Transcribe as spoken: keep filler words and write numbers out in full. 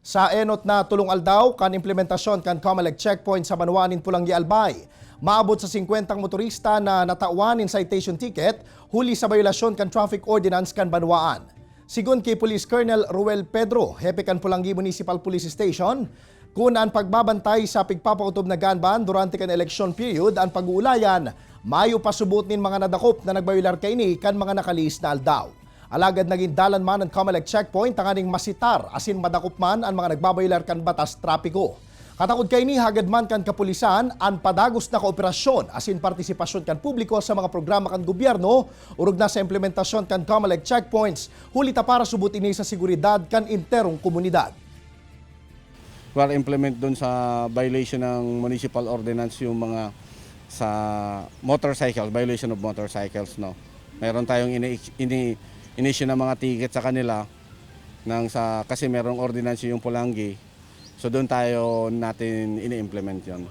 Sa enot na tolong aldaw kan implementasyon kan Comelec checkpoint sa banwaan nin Polangui, Albay, maabot sa singkwentang motorista na natawan nin citation ticket huli sa bayolasyon kan traffic ordinance kan banwaan. Sigon ki Police Colonel Ruel Pedro, hepe kan Polangui Municipal Police Station, kun an pagbabantay sa pigpapautob na gun ban durante kan election period an pag-uulayan, mayo pa subot nin mga nadakop na nagbayolar kaini kan mga nakalihis na aldaw. Alagad nagin dalan man an Comelec checkpoint tanganing masitar asin madakop man an mga nagbabayolar kan batas trapiko. Katakod kaini, hagad man kan kapulisan an padagos na kooperasyon asin partisipasyon kan publiko sa mga programa kan gobyerno, orog na sa implementasyon kan Comelec checkpoints, huli ta parasubot ini sa seguridad kan enterong komunidad. Well, implement dun sa violation ng municipal ordinance yung mga sa motorcycles, violation of motorcycles, no. Meron tayong ini, ini, in-issue ng mga ticket sa kanila nang sa kasi merong ordinance yung Polangui. So doon tayo natin ini-implement yon.